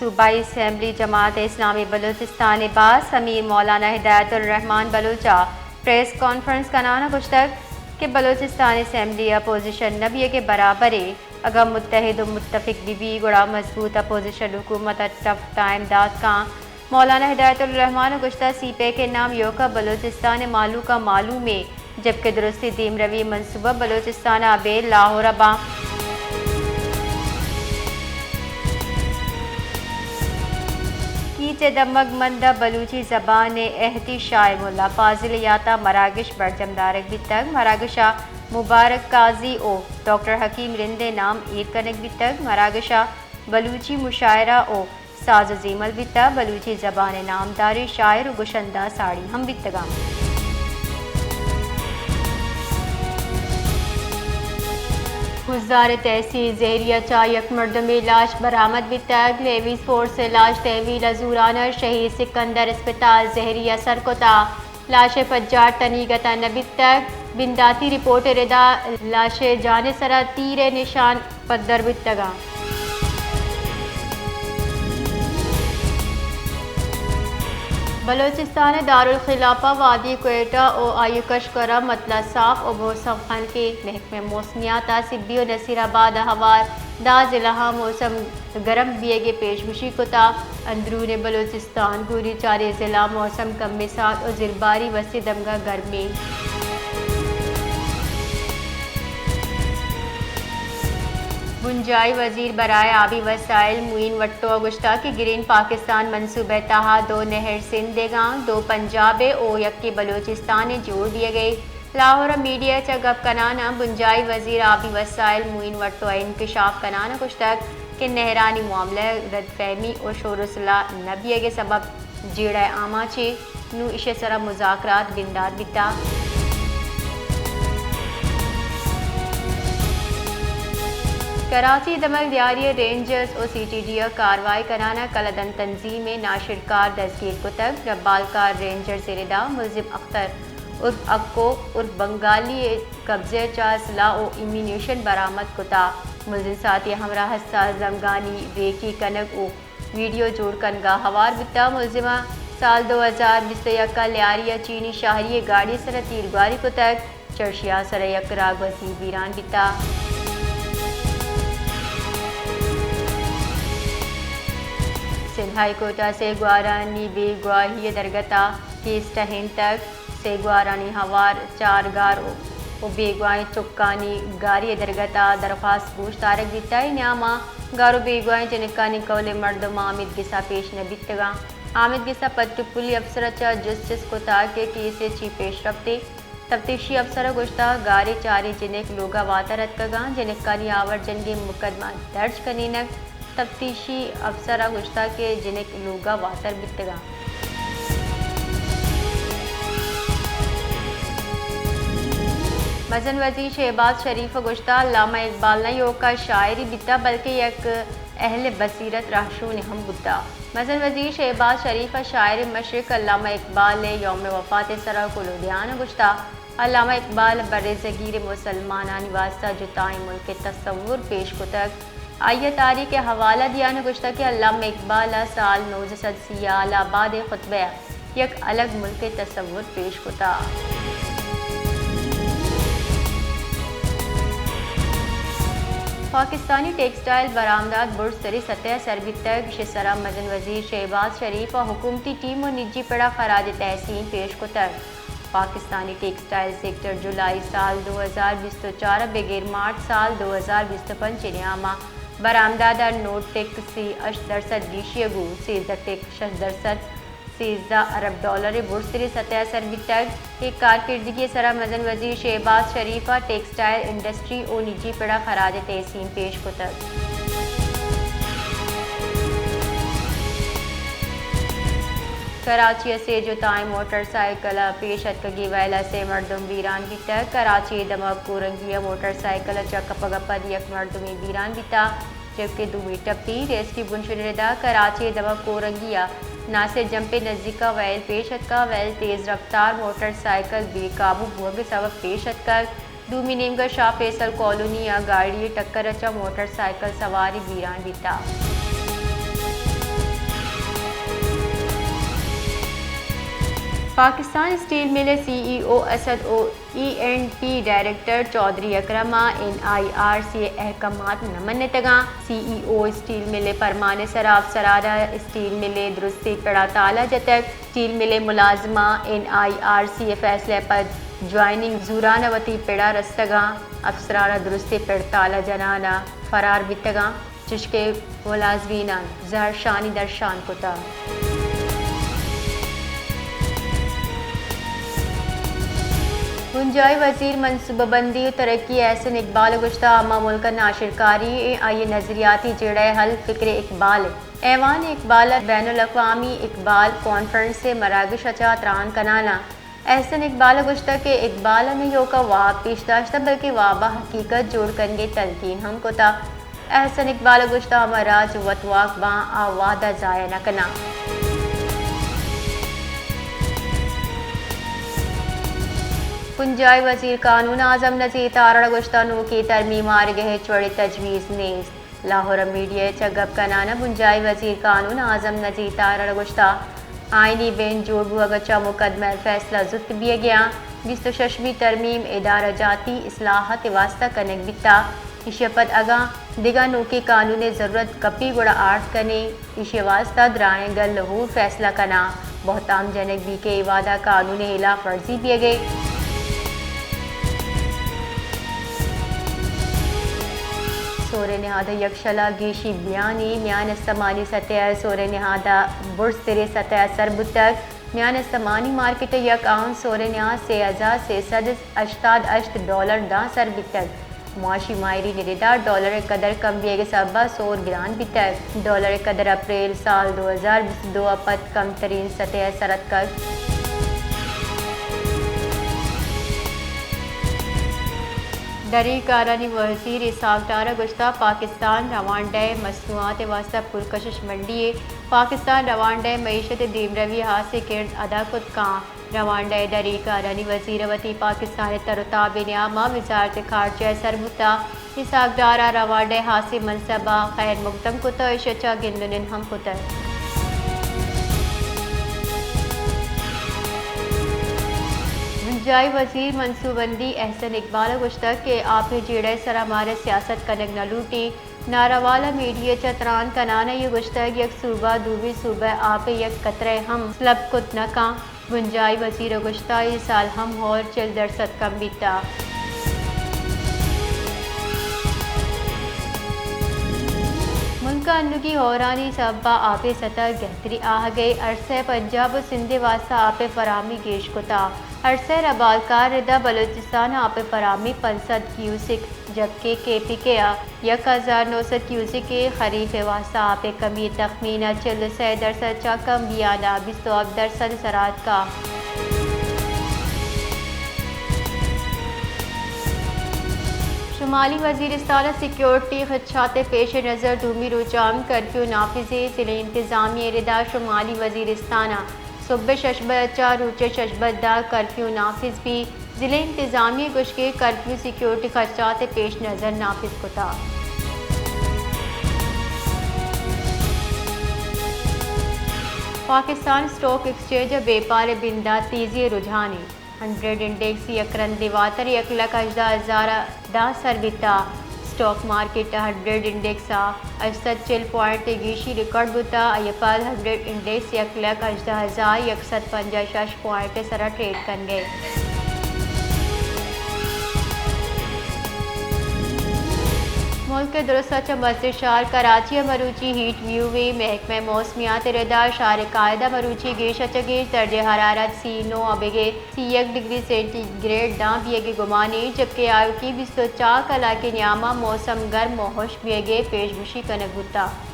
صوبائی اسمبلی جماعت اسلامی بلوچستان ءِ باسک امیر مولانا ہدایت الرحمان بلوچ ءَ پریس کانفرنس کنان ءَ گوشتگ کہ بلوچستان اسمبلی ءِ اپوزیشن نہ بیگ ءِ برابر ءَ، اگاں متحد ءُ متفق بہ بی گڑا مضبوط اپوزیشن حکومت ءَ ٹف ٹائم دات کن۔ مولانا ہدایت الرحمان ءَ گوشتگ سی پیک ءِ نام ایوک ءَ بلوچستان ءِ مھلوک ءَ معلوم ایں، جبکہ درستیں دیمروی منصوبہ بلوچستان ءَ ابید لاہور ءَ باں۔ کیچ ءِ دمگ مند ءَ بلوچی زبان ءِ اہدی شاعر ملا فاضل ءِ یات ءَ مراگش برجم دارگ بیتگ۔ مراگش ءَ مبارک قاضی ءُ ڈاکٹر حکیم رند ءِ نام ایر کنگ بیتگ۔ مراگش ءَ بلوچی مشاعرہ ءُ ساز ءُ زیمل بیتگ۔ بلوچی زبان ءِ نامداریں شاعر ءُ گشندہ ساڑی ہم بیتگ انت۔ خضدار ءِ تحصیل زہری ءَ چہ یک مردمے لاش برآمد بیتگ۔ لیویز فورس ءِ لاش تحویل ءَ زوران ءَ شہید سکندر اسپتال زہری ءَ سر کتگ۔ لاش ءِ پجار تنیگت ءَ نہ بیتگ۔ بنداتی رپورٹ ءِ ردا لاش ءِ جان ءِ سرا تیر ءِ نشان پدر بیتگ انت۔ بلوچستان ءِ دارالخلافہ وادی کوئٹہ ءُ آیوکشکر ءَ متلا صاف ءُ موسم خنک ایں۔ محکمہ موسمیات ءَ سبی ءُ نصیر آباد ءَ ہوار دہ ضلع ءَ موسم گرم بیگ ءِ پیشگوشی کتگ۔ اندرون بلوچستان گوریچاری ضلع موسم کمیں ساہت ءُ زرباری، وسطی دمگاں گرمی۔ بنجاہی وزیر برائے آبی وسائل معین وٹو ءَ گوشتگ کہ گرین پاکستان منصوبہ ءِ تہا دو نہر سندھ ءِ گاں، دو پنجاب ءِ ءُ یکے بلوچستان ءِ جوڑ بیگ ءَ۔ لاہور ءَ میڈیا ءَ چہ گپ کنان ءَ بنجاہی وزیر آبی وسائل معین وٹو ءَ انکشاف کنان ءَ گوشتگ کہ نہرانی معاملہ ءَ رد فہمی ءُ شور ءُ صلاح نہ بیگ ءِ سبب جیڑہ ءِ آماچ ایں، نوں ایشی ءِ سرا مذاکرات بندات بیتگ۔ کراچی ءِ دمگ دیہاری ءِ رینجرز ءُ سی ٹی ڈی ءَ کاروائی کنان ءَ کلہ دنت تنظیم ءِ ناشرکار دزگیر کتگ۔ ربالکار رینجرز ءِ ردا ملزم اختر عرف اکو عرف بنگالی ءِ قبضہ ءَ چہ اسلحہ ءُ ایمونیشن برآمد کتگ۔ ملزم ساعتی ءِ ہمراہ ءَ ساز زنگانی ریکی کنگ ءُ ویڈیو جوڑ کنگ ءَ ہوار بیتگ۔ ملزم ءَ سال دو ہزار بیست ءُ یک ءَ لیاری ءَ چینی شہری ءِ گاڑی ءِ سرا تیرگواری کتگ۔ چرشی ءِ سرا یک راگوزی بیران بیتگ۔ سندھ ہائی کورٹ ءَ سے گوارانی بیگواہی ءِ درگت ءَ کیس ٹہینتگ۔ سے گوارانی ہوار چار گار ءُ، ءُ بیگواہیں چکانی گاری ءِ درگت ءَ درخواست گوش دارگ بیتگ۔ اے نیام ءَ گار ءُ بیگواہیں جنکانی کہول ءِ مردم آمید گس ءَ پیش نہ بیتگ انت۔ آمید گس ءَ پٹ ءُ پولی افسر ءَ چہ جست چست کتگ کہ کیس ءِ چی پیش رپت ایں۔ تفتیشی افسر ءَ گوشتگ، گار ءِ چاریں جنک لوگ ءَ واتر اتکگ انت، جنکانی آور جنگ ءِ مقدمہ درج کنینگ۔ تفتیشی افسر ءَ گوشتگ کہ جنک لوگ ءَ واتر بیتگ انت۔ مزن وزیر شہباز شریف ءَ گوشتگ، علامہ اقبال نہ ایوک ءَ شاعرے بیتگ بلکیں یک اہل بصیرت رہشونے ہم بوتگ۔ مزن وزیر شہباز شریف ءَ شاعر مشرق علامہ اقبال ءِ یوم وفات ءِ سرا کلودیان ءَ گوشتگ، علامہ اقبال برصغیر مسلمانانی واستہ جتائیں ملک ءِ تصور پیش کتگ۔ آئی ءَ تاریخ ءِ حوالہ دیان ءَ گوشتگ کہ علامہ اقبال ءَ سال نوزدہ سد سی ءَ الہ آباد ءِ خطبہ ءَ یک الگ ملک ءِ تصور پیش کتگ۔ پاکستانی ٹیکسٹائل برآمدات برزتریں سطح ءَ سر بیتگ۔ ایشی ءِ سرا مزن وزیر شہباز شریف ءَ حکومتی ٹیم ءُ نجی پڑ ءَ خراج تحسین پیش کتگ۔ پاکستانی ٹیکسٹائل سیکٹر جولائی سال دو ہزار بیست ءُ چار ءَ بگر مارچ سال دو ہزار بیست ءُ پنچ ءِ نیام ءَ برآمدات ءَ نو ٹک سی ہشت درسد گیشی ءَ گوں سیزدہ ٹک شش درسد، سیزدہ ارب ڈالر ءِ برزتریں سطح ءَ سر بیتگ۔ اے کارکردگی ءِ سرا مزن وزیر شہباز شریف ءَ ٹیکسٹائل انڈسٹری ءُ نجی پڑ ءَ خراج تحسین پیش کتگ۔ کراچی ءَ سے جتائیں موٹر سائیکل ءِ پیش اتکگیں ویل ءَ سے مردم بیران بیتگ۔ کراچی ءِ دمگ کورنگی ءَ موٹر سائیکل ءِ چہ کپگ ءَ پد یک مردمے بیران بیتگ، جبکہ دومی ٹپی ریسکیو بنشون ءِ ردا کراچی ءِ دمگ کورنگی ءَ ناصر جمپ ءِ نزیک ءَ ویل پیش اتکگ۔ ویل تیز رفتار موٹر سائیکل بے قابو بوگ ءِ سبب پیش اتکگ۔ دومی نیمگ ءَ شاہ فیصل کالونی ءَ گاڑی ءِ ٹکر ءَ چہ موٹر سائیکل سوارے بیران بیتگ۔ پاکستان اسٹیل مل ءِ سی ای او اسد ءُ E and P director Chaudhry Akram ءَ این آئی آر سی ءِ احکامات نہ منتگ اَنت۔ سی ای او اسٹیل مل ءِ پرمان ءِ سرا افسران ءَ اسٹیل مل ءِ درستیں پڑ ءَ تالا جتگ۔ اسٹیل مل ءِ ملازماں این آئی آر سی ءِ فیصلہ ءِ پد جوائننگ زوران ءَ وتی پڑ ءَ رستگ اَنت۔ افسران ءَ درستیں پڑ تالا جنان ءَ فرار بیتگ اَنت، چشکہ ملازمیناں زہرشانی درشان کتگ۔ بنجاہی وزیر منصوبہ بندی ءُ ترقی احسن اقبال ءَ گوشتگ، ہما ملک ءِ ناشرکاری ءُ آئی ءِ نظریاتی جیڑہ ءِ حل فکر اقبال اِنت۔ ایوان اقبال ءَ بین الاقوامی اقبال کانفرنس ءِ مراگش ءَ چہ تران کنان ءَ احسن اقبال ءَ گوشتگ کہ اقبال ءَ نہ ایوک ءَ واب پیش داشتگ، بلکیں واب ءَ حقیقت جوڑ کنگ ءِ تلقین ہم کتگ۔ احسن اقبال ءَ گوشتگ، ہما راج وتواک باں، آ وہد ءَ ضائع نہ کناں۔ بنجاہی وزیر قانون اعظم نذیر تارڑ ءَ گوشتگ، نوکیں ترمیم آرگ ءِ ہچ وڑیں تجویز نیست۔ لاہور ءَ میڈیا ءَ چہ گپ کنان ءَ بنجاہی وزیر قانون اعظم نذیر تارڑ ءَ گوشتگ، آئینی بینچ جوڑ بوگ ءَ چہ مقدمہ ءِ فیصلہ زوت بیگ ءَ اِنت، بیست ءُ ششمی ترمیم ادارہ جاتی اصلاحات ءِ واستہ کنگ بیتگ، ایشی ءَ پد اگاں دگہ نوکیں قانون ءِ ضرورت کپیت گڑا آرت کنیں۔ ایشی ءِ واستہ درائیں گل ءُ ہور فیصلہ کناں۔ بہتام جنگ بیت کہ اے وہد ءَ قانون ءِ ہلاف ورزی بیگ ءَ اِنت۔ سور ءِ نہاد ءَ یک شل ءَ گیشیں بیانی میان استمانی سطح ءَ سور ءِ نہاد ءَ برزتریں سطح ءَ سر بوتگ۔ میان استمانی مارکیٹ ءَ یک اونس سور ءِ نہاد سے ہزار سے سد ہشتاد ہشت ڈالر داں سر بیتگ۔ معاشی ماہرین ءِ ردا ڈالر ءِ قدر کم بیگ ءِ سبب ءَ سور گران بیتگ۔ ڈالر ءِ قدر اپریل سال دو ہزار بیست ءُ دو ءَ پد کمترین سطح ءَ سر اتکگ۔ دری کارانی وزیر اسحاق ڈار ءَ گوشتگ، پاکستان روانڈا ءِ مصنوعات ءِ واستہ پرکشش منڈی اِنت۔ پاکستان روانڈا ءِ معیشت ءِ دیمروی ءَ ہاسیں کرد ادا کت کنت۔ روانڈا ءِ دری کارانی وزیر ءَ وتی پاکستان ءِ تر ءُ تاب ءِ نیام ءَ وزارت خارجہ ءَ سر بوتگ۔ اسحاق ڈار ءَ روانڈا ءِ ہاسیں منصب ءَ خیر مقدم کتگ ءُ ایشی ءَ چہ گند ءُ نند ہم کتگ۔ بنجاہی وزیر منصوبہ بندی احسن اقبال ءَ گوشتگ کہ آپ ءِ جیڑہ ءِ سرا مارا سیاست کنگ نہ لوٹیت۔ ناروالا میڈیا ءَ چہ تران کنان ءَ اے گوشتگ، یک صوبہ دومی صوبہ ءِ آپ ءِ یک قطرہ ءَ ہم سلب کت نہ کنت۔ بنجاہی وزیر ءَ گوشتگ، اے سال ہم ہور چل درسد کم بیتگ۔ ملک ءَ انوگیں ہورانی سبب ءَ آپ ءِ سطح گہتری آہگ ءَ، ارسہ ءَ پنجاب ءُ سندھ ءِ واستہ آپ ءِ فراہمی گیش کتگ۔ ارسہ ءِ ربالکار ءِ ردا بلوچستان ءَ آپ ءِ فراہمی پنچ سد کیوسک، جبکہ کے پی کے ءَ یک ہزار نو سد کیوسک ءِ خریف ءِ واستہ آپ ءِ کمی ءِ تخمین ءَ چل ءُ سئے درسد چہ کم بیان ءَ بیست ءُ ہپت درسد ءِ سرا اتکگ۔ شمالی وزیرستان ءَ سیکیورٹی خدشات ءِ پیش نظر دومی روچ ءَ ہم کرفیو نافذ اِنت۔ ضلعی انتظامیہ ءِ ردا شمالی وزیرستان ءَ سہب ءِ شش بج ءَ چہ روچ ءِ شش بج ءَ داں کرفیو نافذ بیت۔ ضلعی انتظامیہ ءِ گوشگ ءَ کرفیو سیکیورٹی خدشات ءِ پیش نظر نافذ کتگ۔ پاکستان اسٹاک ایکسچینج ءَ بیپار ءِ بندات تیزی ءِ رجحانے۔ ہنڈریڈ انڈیکس یک رندے واتر یک لکھ ہژدہ ہزار ءَ داں سر بیتگ۔ اسٹاک مارکیٹ ءَ ہنڈریڈ انڈیکس ءَ ہشت سد چل پوائنٹ ءِ گیشی ریکارڈ بوتگ، آئی ءَ پد ہنڈریڈ انڈیکس یک لکھ ہژدہ ہزار یک سد پنجاہ ءُ شش پوائنٹ ءِ سرا ٹریڈ کنگ ءَ۔ ملک ءِ درست ءَ چہ مزن شہر کراچی ءَ مروچی ہیٹ ویو اِنت۔ محکمہ موسمیات ءِ ردا شہر ءِ قاعدہ مروچی گیش ءَ چہ گیش درجہ حرارت سی نو ءَ بگر سی یک ڈگری سینٹی گریڈ داں بیگ ءِ گمان اِنت، جبکہ آیوکیں بیست ءُ چار کلاک ءِ نیام ءَ موسم گرم ءُ ہشک بیگ ءِ پیش گوشی کنگ بوتگ۔